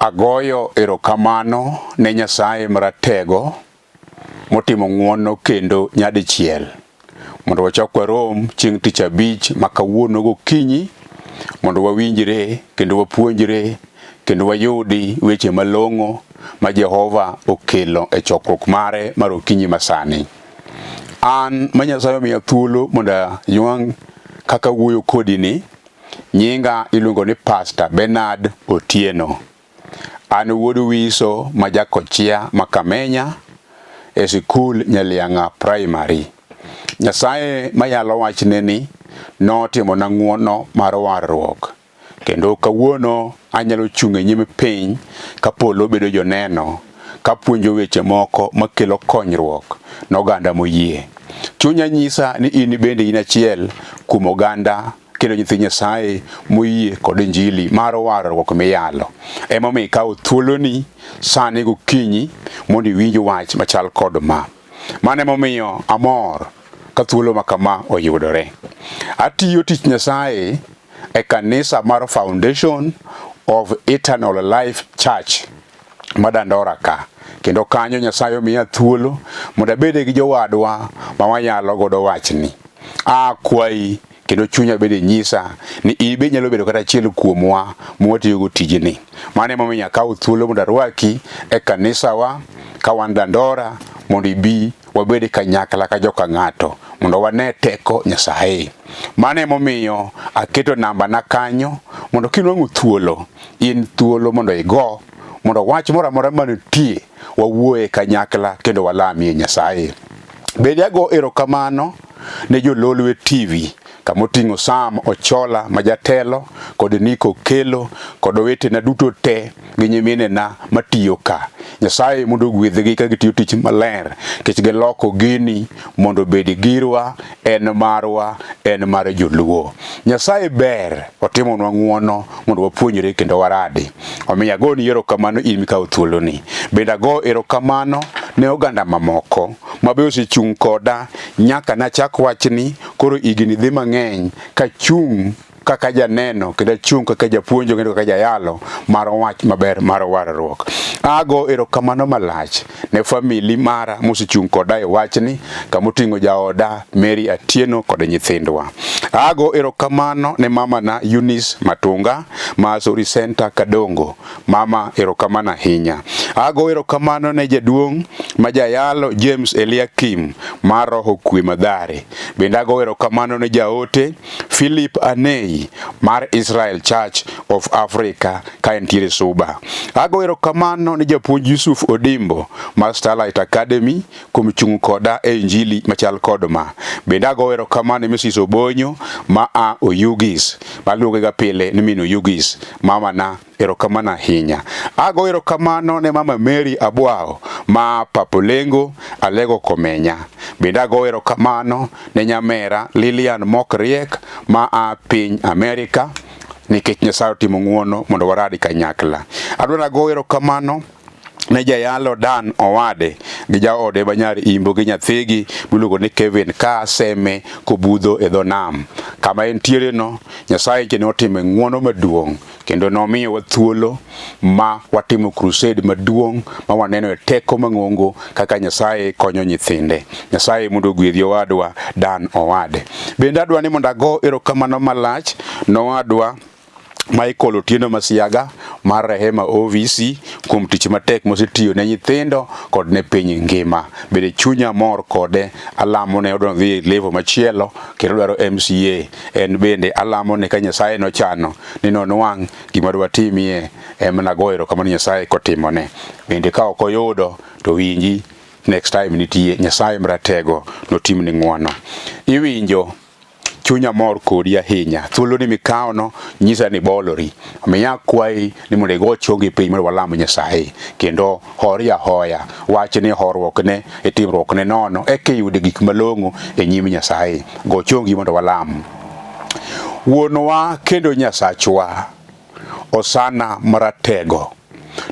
Agoyo erokamano ne Nyasaye Maratego motimo ng'wono kendo nyadichiel mondo wachak warom chieng' tich abich ma kawuono gokinyi mondo wawinjre kendo wapuonjre kendo wayudi weche malong'o ma Jehova okelo e chokruok mare mar okinyi masani. An ma Nyasaye omiya thuolo mondo anywang' kaka wuoyo kodi ni, nyinga iluongo ni Pastor Bernard Otieno. An wuod Wiso ma Jakochia ma Kamenya e sikul Nyaliang'a Primary. Nyasaye mayalo wachne ni notimona ng'wono mar warruok. Kendo kawuono anyalo chung' e nyim piny ka polo bedo joneno kapuonjo weche moko makelo konyruok ne oganda moyie. Chunya nyisa ni in bende in achiel kuom oganda kendo nyithi Nyasaye moyie kod injili mar warruok miyalo. Emomiyo ikawo thuoloni sani gokinyi mondo iwinj wach machal kod ma. Mano emomiyo amor ka thuolo ma kama oyudore. Atiyo tich Nyasaye e kanisa mar Foundation of Eternal Life Church ma Dandora ka. Kendo kanyo Nyasaye omiya thuolo mondo abede gi jowadwa ma wanyalo godo wachni. Akwayi kendo chunya bende nyisa ni in be inyalo bedo kata achiel kuomwa mwatiyogo tijni. Mano emomiyo akawo thuolo mondo arwaki e kanisawa ka wan Dandora mondo ibi wabed kanyakla ka joka ng'ato mondo wane teko Nyasaye. Mano emomiyo aketo namba na kanyo mondo kinwang'o thuolo, in thuolo mondo igo mondo wach moro amora manitie wawuoye kanyakla kendo walamie Nyasaye. Bende ago erokamano ne jo Lolwe TV kamoting'o Sam Ochola ma jatelo kod Nico Kelo kod owetena duto te gi nyiminena matiyo ka. Nyasaye mondo ogwedhgi ka gitiyo tich maler nikech giloko gini mondo obed girwa, en marwa, en mar joluo. Nyasaye ber, otimonwa ng'uono mondo wapuonjre kendo waradi. Omiyo agoni erokamano in mikawo thuoloni. Bende ago erokamano ne oganda mamoko ma be osechung' koda nyaka nachak wachni, koro higni dhi mang'eny kachung' kaka janeno kendo achung' kaka japuonjo kendo kaka jayalo mar wach maber mar warruok. Ago erokamano malach ne famili mara mosechung' koda e wachni kamoting'o jaoda Mary Atieno kod nyithindwa. Ago erokamano ne mamana Eunice Matunga ma Sori Center Kadongo. Mama erokamano ahinya. Ago erokamano ne jaduong' ma jayalo James Eliakim mar Roho Kwe Madhare. Bende ago erokamano ne jaote Philip Anei mar Israel Church of Africa ka entiere Suba. Ago erokamano ne japuonj Yusuf Odimbo mar Starlight Academy kuom chung' koda e injili machal kod ma. Bende ago erokamano ne Mrs. Obonyo ma a Oyugis, maluonge ga pile ni min Oyugis, mama na erokamano ahinya. Ago erokamano ne mama Mary Abwao ma Papolengo Alego Komenya. Bende ago erokamano ne nyamera Lilian Mokriek ma a piny Amerika nikech Nyasaye otimo ng'uono mondo waradi kanyakla. Adwaro ago erokamano ne jayalo Dan Owade gi jaode ma nyar Imbo gi nyathigi miluongo ni Kevin ka seme kobudho e dho nam. Kama entiere no, Nyasaye ne otime ng'uono maduong' kendo nomiyowa thuolo ma watimo crusade maduong' ma waneno e teko mang'ongo kaka Nyasaye konyo nyithinde. Nyasaye mondo ogwedhi owadwa Dan Owade. Bende adwa ni mondo ago erokamano malach nowadwa Michael Otieno Masiaga mar Rehema OVC kuom tich matek mosetiyo ne nyithindo kod ne piny ngima. Bende chunya mor kode, alamo ne odwa dhi e level machielo kendo dwaro MCA. En bende alamo ne ka Nyasaye nochano ni nonwang' gima dwa timie em nago erokamano Nyasaye kotimone. Bende ka ok oyudo to winji next time nitie Nyasaye maratego notimni ng'uono. Iwinjo chunya mor kodi ahinya. Thuolo ni mikawono nyisa ni bolori. Omiyo akwayi ni mondo igo chongi piny mondo walam Nyasaye kendo hori ahoya. Wach ni horuok ne e timruok ne nono eka iyud gik malong'o e nyim Nyasaye. Go chongi mondo walam. Wuonwa kendo Nyasachwa, Osana maratego,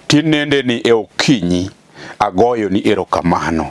tinendeni e okinyi agoyo ni erokamano.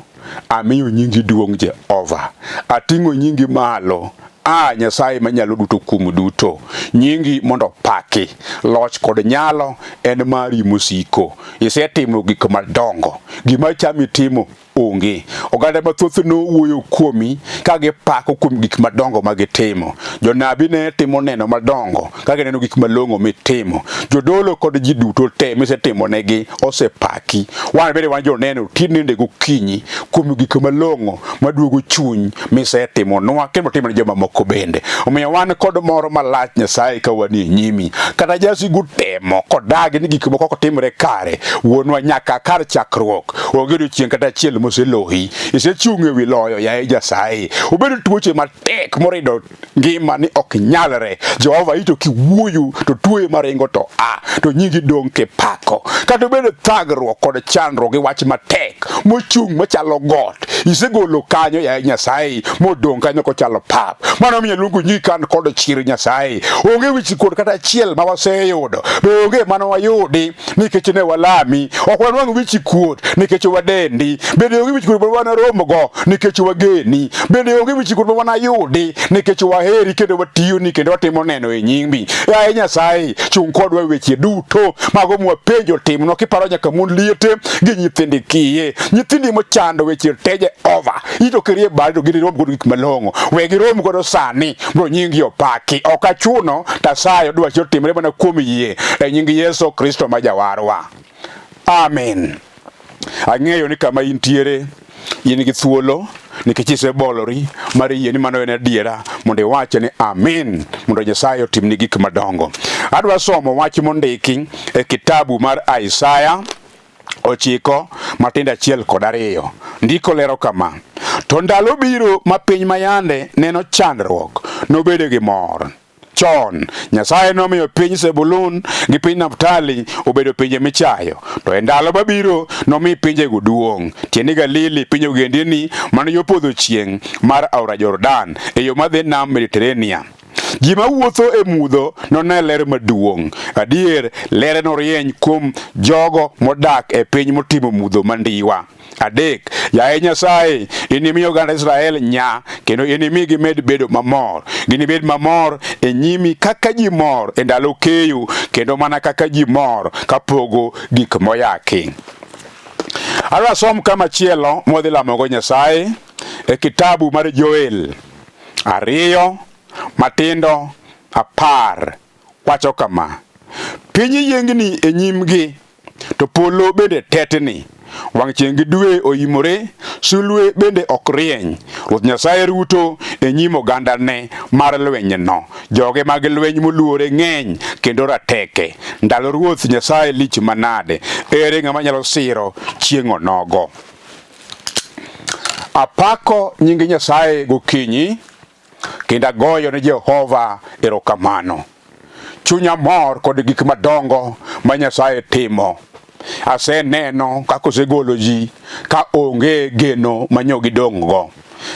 Amiyo nyingi duong' Jehova. Ating'o nyingi malo. A Nyasaye manyalo duto kuom duto, nyingi mondo opaki. Loch kod nyalo en mari mosiko. Isetimo gik madongo. Gima chami timo onge. Oganda mathoth nowuoyo kuomi ka gipako kuom gik madongo ma gitimo. Jonabi ne timo neno madongo ka gineno gik malong'o mitimo. Jodolo kod ji duto te misetimonegi osepaki. Wan bende wan joneno tinende gokinyi kuom gik malong'o maduogo chuny misetimonwa kendo timo ne jomamoko bende. Omiyo wan kod mor malach Nyasaye ka wanie nyimi. Kata jasigu temo kodagi ni gik moko ok timre kare, wuonwa nyaka kar chakruok onge odiochieng' kata achiel moseloyi. Isechung' e wi loyo, yaye Nyasaye. Obedo tuoche matek morido ngima ni ok nyalre. Jehova ito kiwuoyo to tuoye maringo to a to nyingi dong' kipako. Kata obedo thagruok kod chandruok gi wach matek mochung' machalo got, isegolo kanyo yaye Nyasaye modong' kanyo kochalo pap. Mano miyo luongo nyingi kan kod chir Nyasaye. Onge wich kuot kata achiel ma waseyudo, be onge mano wayudi nikech ne walami. Ok wanwang' wich kuot nikech wadendi, bende onge wich kuot ma wanaromogo nikech wageni, bende onge wich kuot ma wanayudi nikech waheri kendo watiyoni kendo watimo neno e nyingi. Yaye Nyasaye, chung' kodwa e weche duto mago mwapenjo timnwa, kiparo nyaka mon liete gi nyithindi kiye, nyithindi mochando weche te Jehova ito kirie badi to ginirom godo gik malong'o, we girom godo sani mondo nyingi opaki. Ok achuno tasayo dwachi otimre mana kuom yie e nying Yesu Kristo ma Jawarwa. Amen. Ang'eyo ni kama intiere in gi thuolo nikech isebolori mar yie ni mano en adiera mondo iwache ni amin mondo Nyasaye otimni gik madongo. Adwa somo wach mondiki e kitabu mar Isaya 9 matindo 1 kod 2. Ndiko lero kama: To ndalo biro ma piny ma yande neno chandruok nobedo gi mor. Chon Nyasaye nomiyo piny Zebulun gi piny Naftali obedo pinje michayo, to e ndalo mabiro nomi pinjego duong', tiende Galili, piny ogendini man yo podho chieng' mar aora Jordan, e yo madhi nam Mediterania. Ji mawuotho e mudho none ler maduong'. Adier, ler norieny kuom jogo modak e piny motimo mudho mandiwa. 3, Yaye Nyasaye, inimi oganda Israel nya, kendo inimi gimed bedo mamor. Ginibed mamor e nyimi kaka ji mor e ndalo keyo, kendo mana kaka ji mor ka pogo gik moyaki. Adwa som kamachielo mwadhi lamogo Nyasaye e kitabu mar Joel 2 matindo 10 wacho kama: Piny yiengni e nyimgi, to polo bende tetni. Wang' chieng' gi dwe oimore, sulwe bende ok rieny. Ruoth Nyasaye ruto e nyim ogandane mar lwenyno. Joge mag lweny moluore ng'eny kendo rateke. Ndalo Ruoth Nyasaye lich manade! Ere ng'ama nyalo siro chieng' onogo? Apako nying Nyasaye gokinyi kendo agoyo ne Jehova erokamano. Chunya mor kod gik madongo ma Nyasaye timo. Aseneno kaka osegolo ji ka onge geno manyo gidong' go.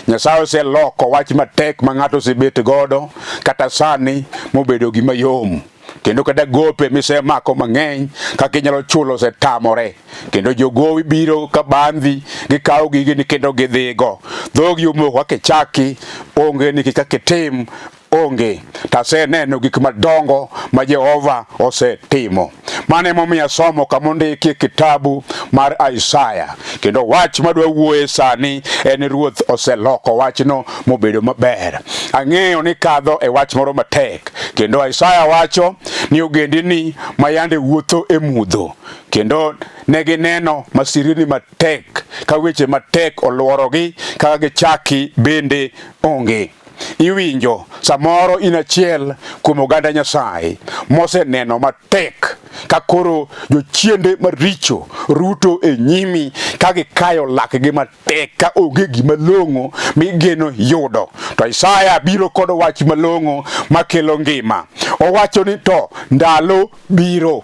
Nyasaye oseloko wach matek ma ng'ato osebet godo kata sani mobedo gima yom. Kendo kata gope misemako mang'eny kaka inyalo chulo osetamore. Kendo jogowi biro ka bandhi, gikawo gigeni kendo gidhigo. Dhogi omoko kaka ichaki, onge ni kaka itim, onge. To aseneno gik madongo ma Jehova osetimo. Mano emomiyo asomo kama ondiki e kitabu mar Isaya. Kendo wach madwa wuoye sani en Ruoth oseloko wachno mobedo maber. Ang'eyo ni kadho e wach moro matek. Kendo Isaya wacho ni ogendini ma yande wuotho e mudho kendo ne gineno masirini matek ka weche matek olworogi kaka gichaki bende onge. Iwinjo samoro in achiel kuom oganda Nyasaye moseneno matek ka koro jochiende maricho ruto e nyimi ka gikayo lakgi matek ka onge gima long'o migeno yudo. To Isaya biro kod wach malong'o makelo ngima. Owacho ni to ndalo biro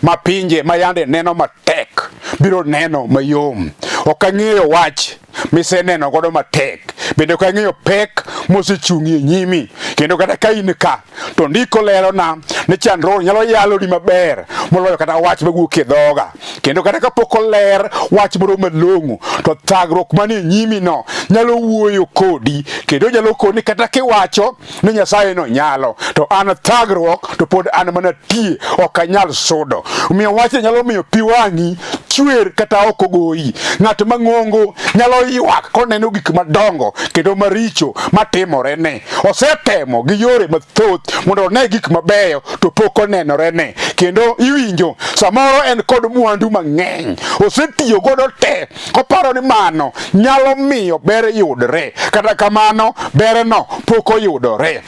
ma pinje ma yande neno matek biro neno mayom. Ok ang'eyo wach miseneno godo matek. Bende ok ang'eyo pek mosechung'ie nyimi. Kendo kata ka in ka, to ndiko lerona ni chandruok nyalo yaloni maber moloyo kata wach mawuok e dhoga. Kendo kata kapok oler wach moro malong'o, to thagruok manie nyimino nyalo wuoyo kodi, kendo nyalo koni kata kiwacho ni Nyasaye no nyalo, to an thagruok to pod an mana tie, ok anyal sudo. Omiyo wachni nyalo miyo pi wang'i chwer kata ok ogoyi. Ng'at mang'ongo nyalo ywak koneno gik madongo kendo maricho matimore ne. Osetemo gi yore mathoth mondo one gik mabeyo to pok onenore ne. Kendo iwinjo samoro en kod mwandu mang'eny, osetiyo godo te koparo ni mano nyalo miyo ber yudre. Kata kamano berno pok oyudore.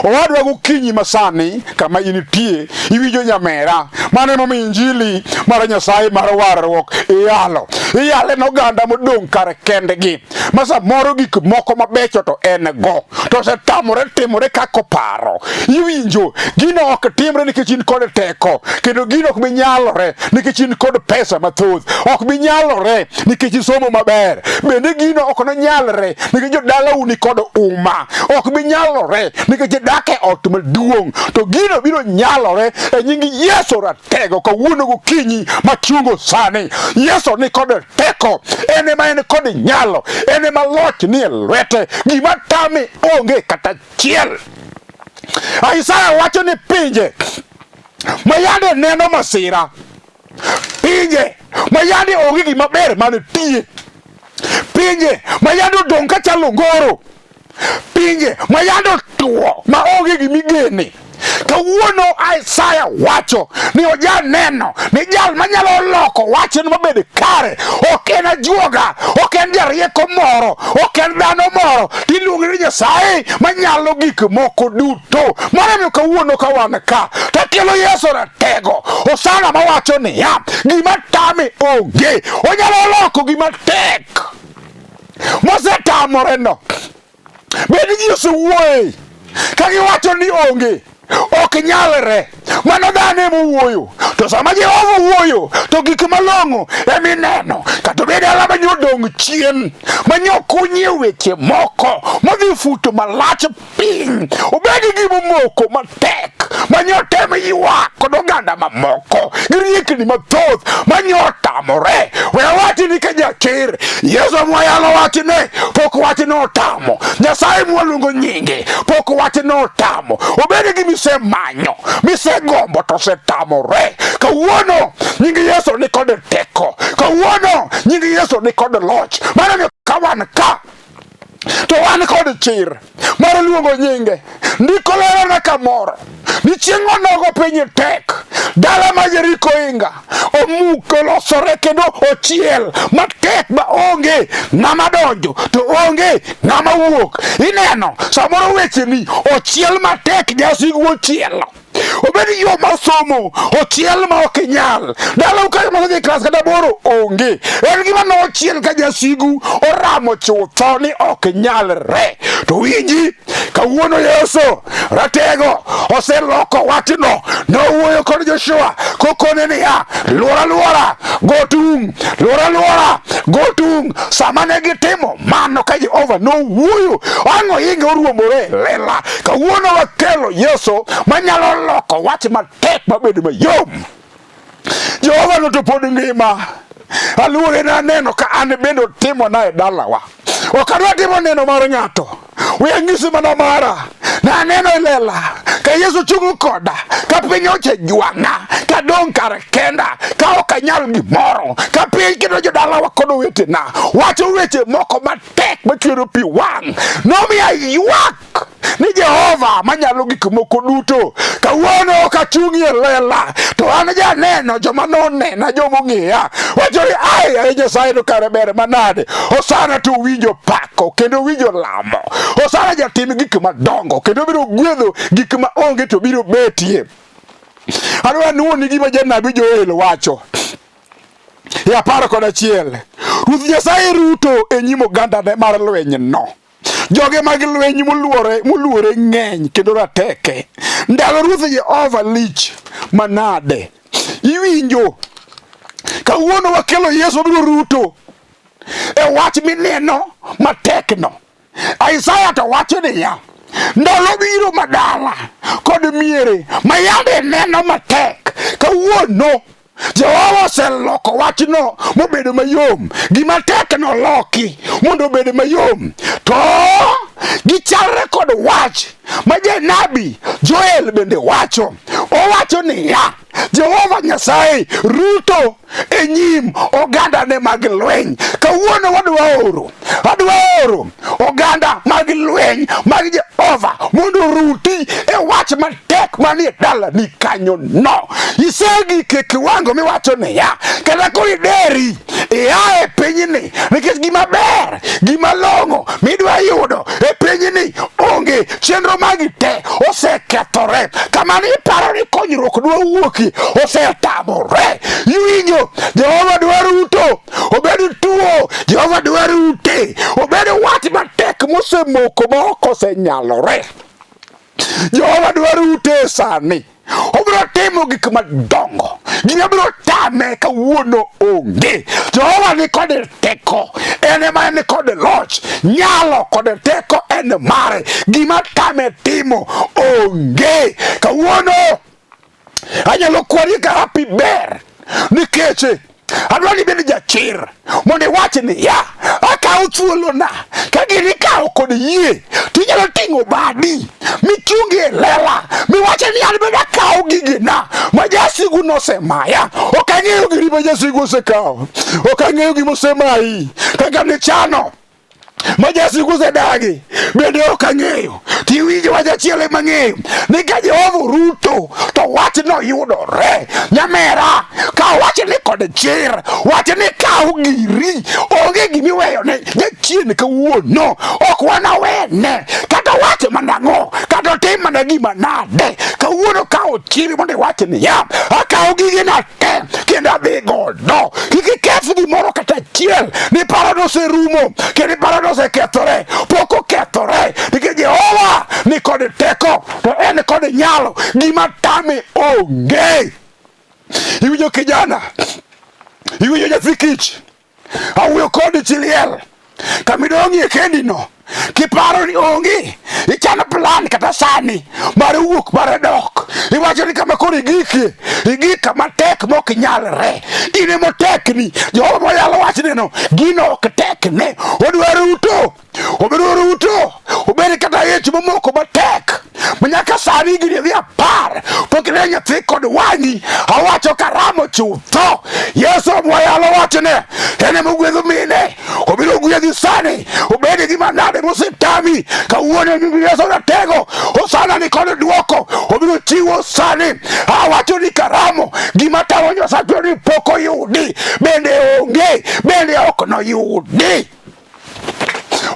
Owadwa gokinyi masani kama intie iwinjo nyamera mano emomiyo injili mar Nyasaye mar warruok iyalo iyale ne oganda modong' kar kendgi ma samoro gik moko mabecho to en go to osetamore timore kaka oparo iwinjo gino ok timre nikech in kod teko kendo gino ok bi nyalore nikech in kod pesa mathoth ok bi nyalore nikech isomo maber bende gino ok nonyalre nikech jodalau ni kod uma ok bi nyalore nikech idak e ot maduong' to gino biro nyalore e nying Yesu ratego kawuono gokinyi machungo sani Yesu ni kod teko en ema en kod nyalo en ema loch ni e lwete gima tame onge kata achiel Isaya wacho ni pinje ma yande neno masira pinje ma yande onge gima ber manitie pinje ma yande odong' ka chalo ngoro pinje ma yande otuo ma onge gimigene kawuono Isaya wacho ni ojaneno ni jal manyalo loko wachno mabed kare ok en ajuoga ok en jarieko moro ok en dhano moro tiluonge ni Nyasaye manyalo gik moko duto mano omiyo kawuono ka wan ka takelo Yesu ratego Hosana mawacho niya gima tame onge onyalo loko gima tek mosetamoreno bed ji osewuoye ka giwacho ni onge ok nyalre mano dhano ema owuoyo to sama Jehova owuoyo to gik malong'o ema ineno kata obed dala ma nyodong' chien ma nyokunyie weche moko modhi futo malach piny obed gi gimomoko matek manyotem ywak kod oganda mamoko gi riekni mathoth manyotamore we awachi ni ka jachir Yesu mwayalo wachne pok wachno otamo Nyasaye mwaluongo nyinge pok wachno otamo obed gi misemanyo misegombo to osetamore kawuono nying Yesu ni kod teko kawuono nying Yesu ni kod loch mano ka wan ka to wan kod chir mar luongo nyinge. Ndiko lerona kamoro ni chieng' onogo piny tek, dala ma Jeriko inga omuk olosore kendo ochiel matek ma onge ng'ama donjo to onge ng'ama wuok. Ineno samoro wecheni ochiel matek jasigu ochielo obed yo mar somo ochiel ma ok inyal dalau ka ma dhi klas kata boro onge en gima nochiel ka jasigu oramo chutho ni ok nyalre to winji kawuono Yesu ratego oseloko wachno nowuoyo kod Joshua kokone niya luora luora go tung' luora luora go tung' sama ne gitimo mano ka Jehova nowuoyo ang' ohinga oruombore lela Kawuono wakelo Yesu manyalo loko wach matek mabed mayom. Jehova no to pod ngima. Aluore naneno ka an bende otimona e dalawa. Ok adwa timo neno mar ng'ato. We anyisi mana mara. Naneno e lela ka Yesu chung' koda, ka piny osejwang'a, ka dong' kar kenda, ka ok anyal gimoro, ka piny kendo jodalawa kod owetena wacho weche moko tek machwero pi wang' nomiyo aywak ni Jehova manyalo gik moko duto kawuono ok achung'ie lela to an janeno joma nonena joma ong'eya wacho ni ai ai Nyasaye to kare ber manade Hosana to winjo pako kendo winjo lamo Hosana jatim gik madongo kendo biro gwedho gik ma onge to biro betie adwa nuoni gima janabi Joel wacho e 11 Ruoth Nyasaye ruto e nyim ogandane mar lwenyno. Joge mag lweny moluore moluore ng'eny kendo rateke. Ndalo Ruoth Jehova lich manade. Iwinjo kawuono wakelo Yesu biro ruto. e wach mineno matekno. Isaya to wacho niya, ndalo biro ma dala kod miere ma yande neno matek kawuono Jehova oseloko wachno mobedo mayom. Gima tek noloki mondo obed mayom. To gichalre kod wach ma janabi Joel bende wacho. Owacho niya, Jehova Nyasaye ruto e nyim ogandane mag lweny. Kawuono wadwa oro, adwa oro oganda mag lweny mag Jehova mondo oruti e wach matek manie dalani kanyo no. Isegik e kiwango miwacho niya, kata koro ideri ia e pinyni nikech gima ber, gima long'o midwa yudo e pinyni onge, chenro magi te osekethore. Kama ne iparo ni konyruok dwa wuoki osetamore. Iwinjo, Jehova dwa ruto, obed tuo, Jehova dwa rute, obed wach matek mosemoko ma ok osenyalore. Jehova dwa rute sani. Obiro timo gik madongo. Gima biro tame kawuono onge. Jehova ni kod teko. En ema en kod loch. Nyalo kod teko en mare. Gima tame timo onge. Kawuono anyalo kwari ka happy ber nikech adwa ni ibed jachir mondo iwach niya akawo thuolona ka gini ikawo kod yie to inyalo ting'o badi michungi e lela miwache ni an bende akawo gigena ma jasigu nosemaya. Ok ang'eyo giri ma jasigu osekawo, ok ang'eyo gima osemayi kaka nichano ma jasigu osedagi bende ok ang'eyo. Tiwinjo wach achiel ema ang'eyo ni ka Jehova oruto to wachno yudore. Nyamera ka wach ni kod chir, wach ni kaw giri, onge gimiweyo ne jachien kawuono, ok wanawene kata wach mana ang'o, kata otim mana gima nade. Kawuono kawo chir mondo iwach niya, akawo gigena te kendo adhi godo. Kik iketh gimoro kata achiel ni paro noserumo kendo paro nosekethore. Pok okethore nikech Jehova ni kod teko to en kod nyalo, gima tame onge. Iwinjo kijana, iwinjo nyathi kich, awuoyo kodi chi liel kama idong'ie kendi no kiparo ni onge ichano plan kata sani mar wuok mar dok iwacho ni kama koro igikie igik kama tek mok nyalre in ema otekni Jehova moyalo wachneno gino ok tekne odwa ruto obiro ruto obed kata ich momoko matek manyaka sani gini dhi apar pok ine nyathi kod wang'i awacho karamo chutho Yesu mwayalo wachne en ema ogwedho mine obiro gwedhi sani obed gi manade mosetami kawuono Yesu ratego osana ni kod duoko obiro chiwo sani awacho ni karamo gima tamo Nyasachwa ni pok oyudi bende onge bende ok noyudi.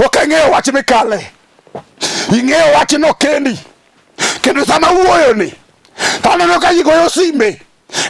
Ok ang'eyo wach mikale, ing'eyo wachno kendi. Kendo sama wuoyoni to aneno ka ji goyo simbe,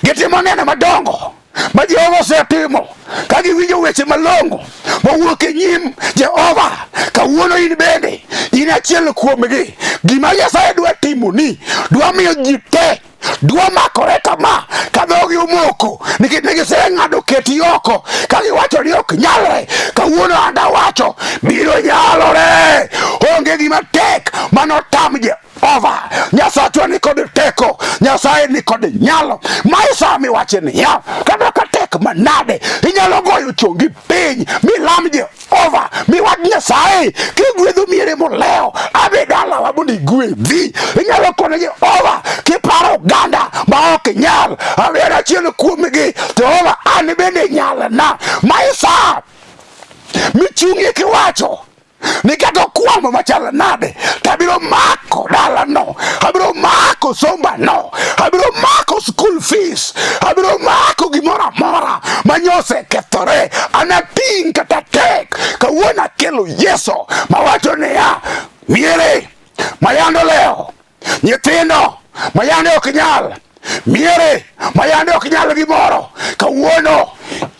gitimo neno madongo ma Jehova osetimo ka giwinjo weche malong'o mowuok e nyim Jehova. Kawuono in bende in achiel kuomgi. Gima Nyasaye dwa timoni dwa miyo ji te dwa makore kama ka dhogi omoko nikech ne giseng'ado keti oko ka giwacho ni ok nyalre. Kawuono anda wacho biro nyalore. Onge gima tek manotam Jehova. Nyasachwa ni kod teko, Nyasaye ni kod nyalo. Ma sa miwache niya, kata ka tek manade, inyalo goyo chongi piny milam Jehova, miwach Nyasaye kigwedho miere molewo, abe dalawa mondo igwedhi. Inyalo kono Jehova kiparo oganda ma ok nyal, abe an achiel kuomgi. Jehova an bende nyalna. Ma sa michung'ie kiwacho ni kata okwamo machal nade to abiro mako dalano, abiro mako sombano, abiro mako school fees, abiro mako gimoro amora manyosekethore, anating' kata tek. Kawuono akelo Yesu mawacho niya, miere mayando lewo, nyithindo mayande ok nyal, miere mayande ok nyal gimoro, kawuono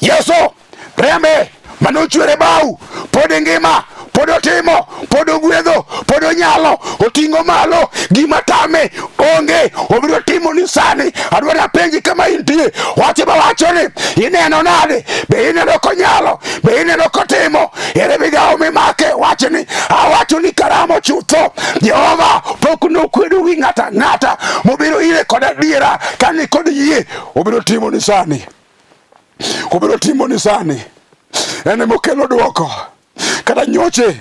Yesu rembe manochwere bau pod ngima, pod otimo, pod ogwedho, pod onyalo, oting'o malo, gima tame onge, obiro timo ni sani. Adwaro apenji kama intie, wach ma wacho ni ineno nade? Be ineno konyalo? Be ineno kotimo? Ere migawo mimake? Wach ni awacho ni karamo chutho Jehova pok nokwedo wi ng'ato ang'ata mobiro ire kod adiera ka ni kod yie obiro timo ni sani, obiro timo ni sani. En emokelo dwoko kata nyoche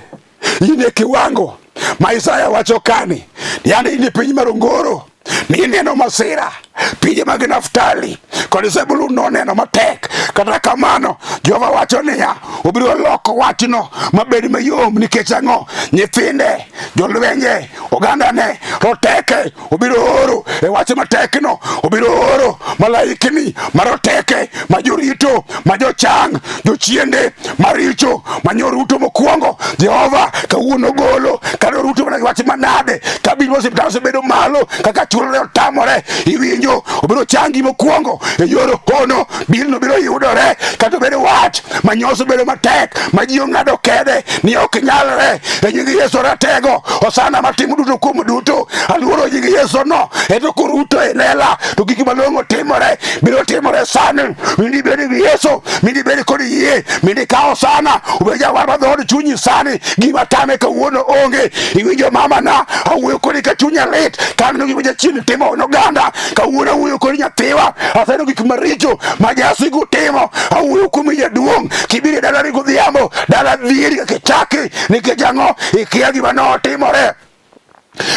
in e kiwango ma Isaya wacho kani, yani in e piny mar ongoro nineno masira pinje mag Naftali kod Zebulun noneno matek. Kata kamano Jehova wacho niya, obiro loko wachno mabed mayom. Nikech ang'o? Nyithinde, jolwenje, ogandane roteke obiro oro e wach matekno, obiro oro malaikni maroteke ma jorito, ma jochang, jochiende maricho manyoruto mokwongo. Jehova kawuono golo kata oruto mana gi wach manade, ka bil osiptal osebedo malo kaka chulore otamore, iwinjo obiro changi mokwongo e yor hono, bilno biro yudore kata obedo wach manyoso bedo matek ma ji ong'ado kede ni ok nyalre. E nying Yesu ratego, osana matimo duto kuom duto, aluoro nying Yesu no eto koruto e lela to gik malong'o timore, biro timore sani. Mindi bed gi Yesu, mindi bed kod yie, mindi kaw osana obed jawar mar dhood chunyi sani. Gima tame kawuono onge. Iwinjo mama na awuoyo kodi ka chunya lit kaneno gima jachien timo ne oganda. Kawuono awuoyo kodi nyathiwa, aseneno gik maricho ma jasigu timo. Awuoyo kuom jaduong' kibiro e dalani godhiambo, dala dhieri kaka ichaki. Nikech ang'o? Ikia gima notimore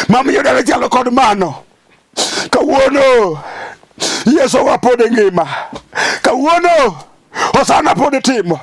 mamiyo dala chalo kod mano. Kawuono Yesu wa pod ngima. Kawuono Hosana pod timo.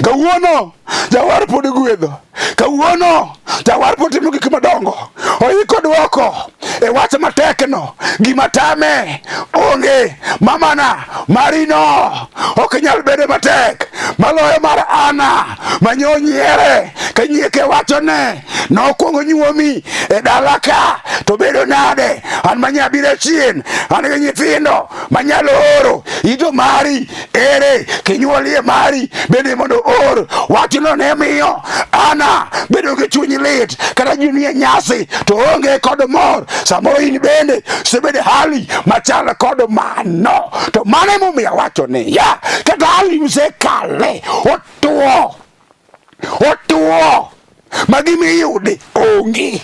Kawuono jawar pod gwedho. Kawuono jawar pod timo gik madongo. Oiko dwoko e wach matekno. Gima tame onge. Mamana marino ok nyal bedo matek maloyo mar Ana manyonyiere ka nyieke wachone nokwongo nyuomi e dala ka to bedo nade an manyabiro chien an gi nyithindo manyalo oro ito mari ere kinyuolie mari bende mondo or wachno ne miyo Ana bedo gi chuny lit kata ji nie nyasi to onge kod mor. Samoro in bende sebedo hali machal kod mano, to mano emomiyo awacho niya, kata hali msekale otuo otuo ma gima iyudi onge.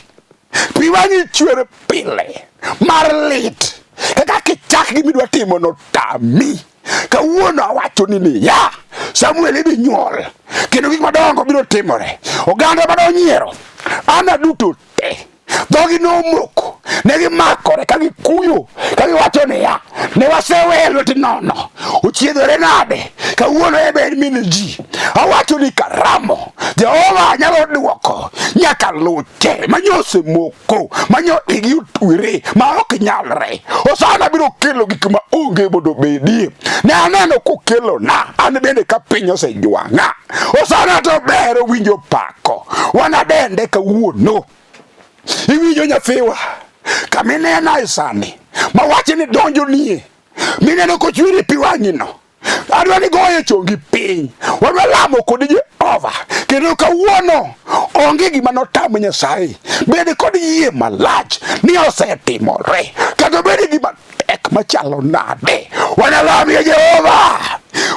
Pi wang'i chwer pile mar lit kaka kichak gima idwa timo no tami. Kawuono awacho ni niya, Samuel idhi nyuol kendo gik madongo biro timore. Oganda mane onyiero Ana duto te dhogi nomoko, ne gimakore ka gikuyo ka giwacho niya, ne wasewe lweti nono, ochiedhore nade kawuono e ber min ji. Awacho ni karamo Jehova nyalo duoko nyaka luche manyose moko manyo igi otwere ma ok nyalre. Osana biro kelo gik ma onge mondo obedie. Ne aneno kokelona an bende ka piny osejwang'a. Osana to ber owinjo pako. Wanadende kawuono. Iwinjo nyathiwa kaminena e sani ma wachi ni donjo nie mineno kochweri pi wang'i no adwa ni goye chongi piny, wadwa lamo kod Jehova kendo kawuono onge gima notamo Nyasaye. Bed kod yie malach ni osetimore, kata bed gima tek machalo nade, wanalamie Jehova,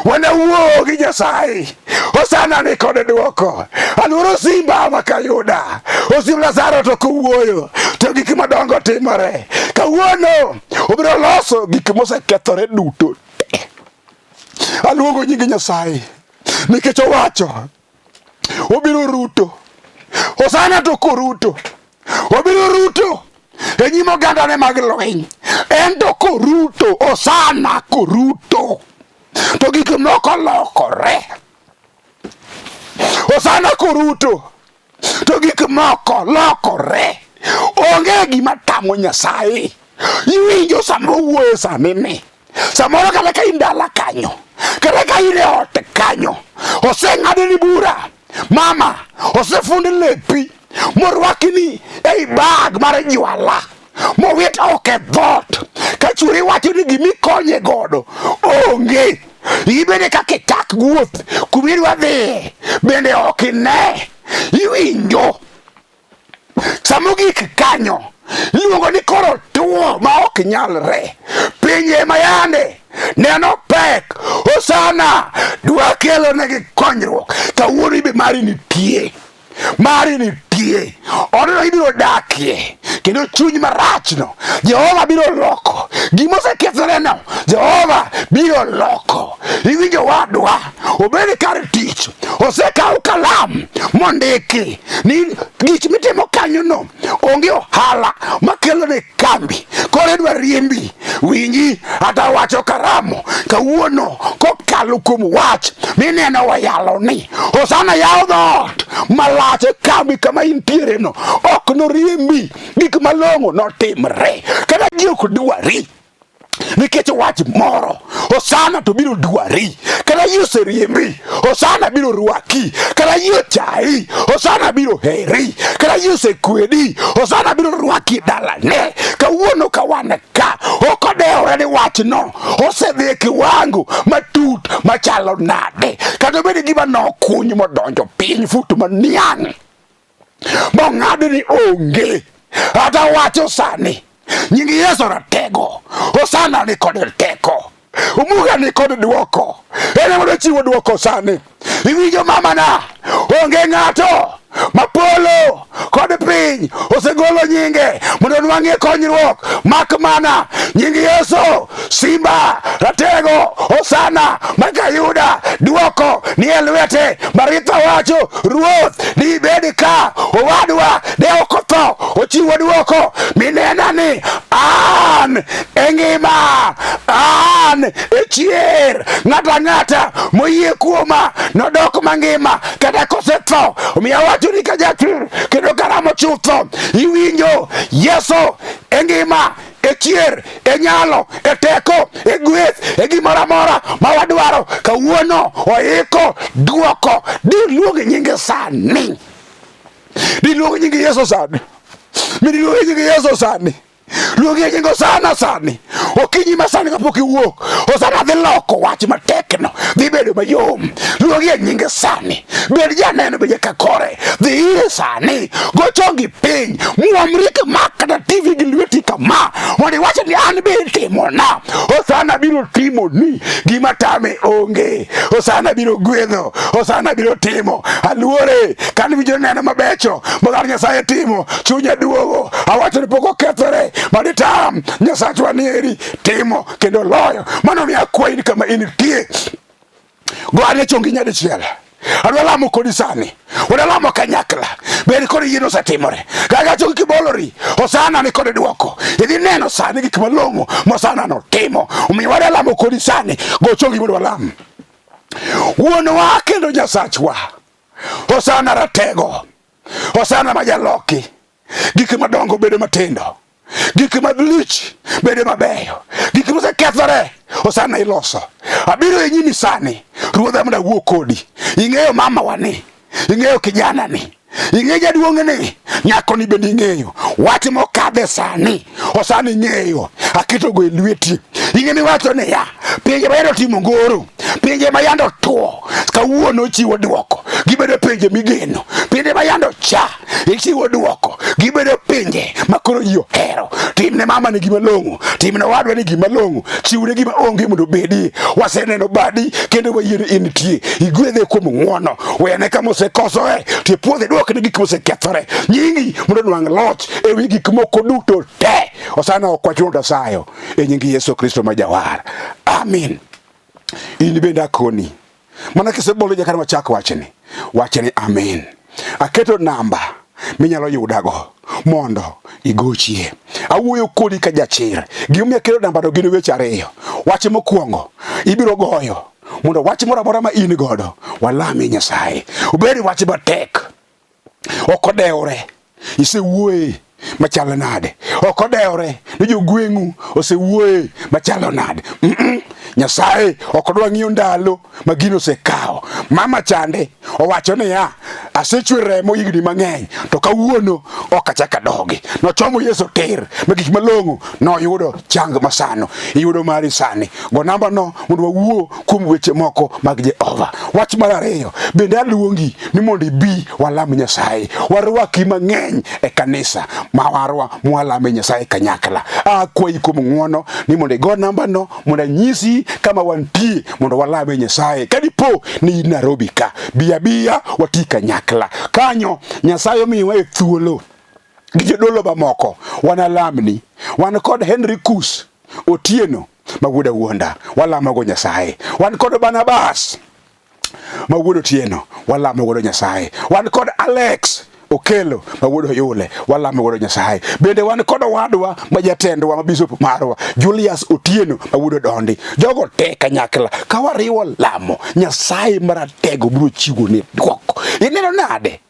wanawuo gi Nyasaye. Hosana ni kod dwoko. Aluoro simba makayuda osim Lazaro to kowuoyo to gik madongo timore. Kawuono obiro loso gik mosekethore duto te. Aluongo nying Nyasaye nikech owacho obiro ruto. Hosana to koruto, obiro ruto e nyim ogandane mag lweny. En to koruto, Hosana koruto, to gik moko lokore. Hosana koruto, to gik moko lokore. Onge gima tamo Nyasaye. Iwinjo sama owuoyo sani ni samoro kata ka in dala kanyo, kata ka in e ot kanyo, oseng'adni bura mama, osefund lepi morwakni ei bag mar jwala mowit oko e dhoot ka chwori wacho ni gimikonye godo onge. Ibende kaka ichak wuoth kuma idwa dhiye bende ok ine. Iwinjo sama ogik kanyo iluongo ni koro two. Osetuo ma ok nyalre. Pinje ma yande neno pek, Hosana dwa kelo negi konyruok. Kawuono ibe mari nitie, mari nitie, odno ibiro dakie, kendo chuny marachno Jehova biro loko. Gima osekethoreno Jehova biro loko. Iwinjo wadwa, obed kar tich, osekaw kalam mondiki ni gich mitimo kanyono onge ohala makelo ne kambi, koro idwa riembi. Winji ata wacho karamo kawuono kokalo kuom wach mineno wayalo ni Hosana yawo dhoot malach e kambi kama intiere no, ok noriembi, gik malong'o notimre kata ji ok dwari nikech wach moro. Hosana to biro dwari kata ji oseriembi, Hosana biro rwaki kata ji ochayi, Hosana biro heri kata ji osekwedi, Hosana biro rwaki dalane. Kawuono ka wan ka ok odewore ni wachno osedhi e kiwango matut machalo nade, kata obed gima nokuny modonjo piny fut maniang' mong'ad ni onge. Ata wacho sani nying Yesu ratego, Hosana ni kod teko, Omuga ni kod duoko, en ema ochiwo duoko sani. Iwinjo mamana, onge ng'ato ma polo kod piny osegolo nyinge mondo onwang'ie konyruok mak mana nying Yesu. Simba ratego, Hosana makayuda duoko ni e lwete. Maritha wacho, Ruoth dibed ka owadwa de ok otho. Ochiwo duoko minena ni an e ngima, an e chier, ng'ato ang'ata moyie kuoma nodok mangima kata kosetho. Omiyo awacho ni ka jachir kendo karamo chutho, iwinjo Yesu e ngima, e chier, e nyalo, e teko, e gweth, e gimoro amora ma wadwaro. Kawuono oiko duoko. Diluong nyinge sani, diluong nying Yesu sani, miluong nying Yesu sani, luong nying Hosana sani. Okinyi ma sani kapok iwuok, Hosana dhi loko wach matekno, dhi bedo mayom. Luong nyinge sani, bed janeno, bed ka kore, dhi ire sani, go chongi piny, muomri kama kata TV gi lweti kama, mondo iwach ni an be itimona. Hosana biro timoni gima tame onge. Hosana biro gwedho, Hosana biro timo. Aluore kane winjo neno mabecho ma Nyasaye timo, chunya duogo. Awacho ni pok okethore, maditam Nyasachwa nieri timo kendo loyo. Mano miyo akwayi ni kama intie, go ane chongi nyadichiel. Adwa lamo kodi sani, wadwa lamo kanyakla. Bed kod yie osetimore. Kaka chongi kibolori, Hosana ni kod dwoko. Idhi neno sani gik malong'o ma Hosana notimo. Omiyo wadwa lamo kodi sani, go chongi mondo walam. Wuonwa kendo Nyasachwa, Hosana ratego, Hosana ma jaloki, gik madongo bedo matindo, gik malich bedo mabeyo, gik mosekethore Hosana iloso. Abiro e nyimi sani, Ruodha, mondo awuo kodi. Ing'eyo mamawa ni, ing'eyo kijana ni, ing'eyo jaduong' ni, nyako ni bende ing'eyo. Wach mokadhe sani, Hosana ing'eyo, aketogo e lweti. Ing'e miwacho niya, pinje ma yande otimo ngoro, pinje ma yande otuo, kawuono chiwo dwoko, gibedo pinje migeno. Pinje ma yande ocha, ichiwo dwoko, gibedo pinje ma koro ji ohero. Timne mama ni gima long'o, timne owadwa ni gima long'o, chiwne gima onge mondo obedi. Waseneno badi kendo wayie ni intie, igwedhe kuom ng'wono, wene kama osekosoe, to ipuodhe dwokne gik mosekethore. Nyingi mondo onwang' loch ewi gik moko duto te. Osana ok wachuno tasayo e nying Yesu Kristo ma Jawar. Amin. In bende akoni mana kisebolo jakar machak wachni, wachni amin. Aketo namba minyalo yudago mondo igochie. Awuoyo kodi ka jachir. Gimomiyo aketo nambano gin weche ariyo. Wach mokwongo, ibiro goyo mondo wach moro amora ma in godo walame Nyasaye. Obed wach matek, ok odewre, isewuoye machalo nade, ok odewre ni jogweng'u osewuoye machalo nade. Nyasaye ok odwa ng'iyo ndalo ma gino osekawo. Mama chande owacho niya, Asechwer remo higni mang'eny to kawuono ok achak adogi. Nochomo Yesu tir ma gik malong'o noyudo chang masano. Iyudo mari sani. Go namba no mondo wawuo kuom weche moko mag Jehova. Wach mar ariyo, bende aluongi ni mondo ibi walam Nyasaye. Warwaki mang'eny e kanisa ma warwa mwalame Nyasaye kanyakla. Akwayi kuom ng'wono ni mondo igo namba no mondo anyisi kama wantie mondo walame Nyasaye. Ka dipo ni in Nairobi ka, bi abiya wati kanyakla. Kanyo Nyasaye omiyowa e thuolo gi jodolo mamoko wanalamni. Wan kod Henry Kus Otieno ma wuod Awuonda, walamogo Nyasaye. Wan kod Barnabas ma wuod Otieno, walamo godo Nyasaye. Wan kod Alex Okelo ma wuod Oyule, walamo godo Nyasaye. Bende wan kod owadwa ma jatendwa ma bishop marwa Julius Otieno ma wuod Odondi. Jogo te kanyakla ka wariwo lamo, Nyasaye maratego biro chiwo ni dwoko. Ineno nade?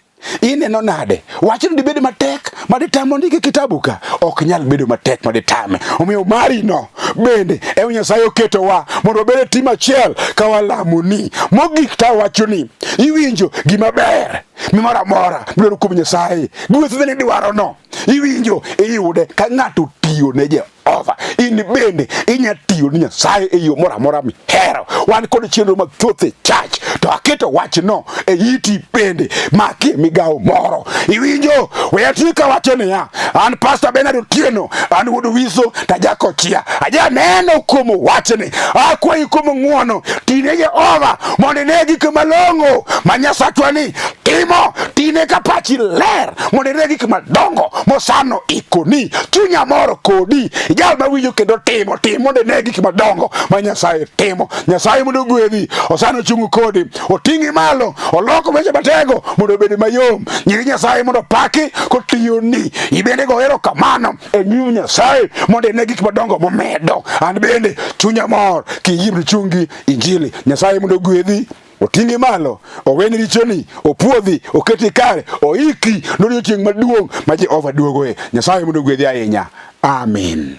Ineno nade? Wachno dibed matek ma ditamo ndike kitabu ka? Ok nyal bedo matek ma ditame. Omiyo mari no bende ema Nyasaye oketowa mondo wabed e tim achiel ka walamo ni. Mogik ta wacho ni iwinjo gima ber mimoro amora midwaro kuom Nyasaye. Gweth bende idwaro no. Iwinjo iyude ka ng'ato tiyo ne Jehova. In bende inya tiyo ne Nyasaye e yo moro amora mihero. Wan kod chenro mathoth e church, to aketo wachno e iti bende makie migawo moro. Iwinjo? We ati kawacho niya, an Pastor Bernard Otieno, an wuod Wiso to ajakochia. Ajaneno kuom wachni. Akwayi kuom ng'wono, tine Jehova mondo ine gik malong'o ma Nyasachwa ni timo. Tine ka pachi ler mondo ine gik madongo mosano ikoni. Chunya mor kodi, jal mawinjo kendo timo, tim mondo ine gik madongo ma Nyasaye timo. Nyasaye mondo ogwedhi, osano chung' kodi, oting'i malo, oloko weche matego mondo obed mayom. Nying Nyasaye mondo opaki kotiyoni. Ibende go erokamano e nyim Nyasaye mondo ine gik madongo momedo. An bende chunya mor kiyie mondo ichungi Injili. Nyasaye mondo ogwedhi, oting'i malo, oweni richoni, opuodhi, oketi kare, oiki nodiechieng' maduong' ma Jehova duogoe. Nyasaye mondo ogwedhi ahinya. Amen.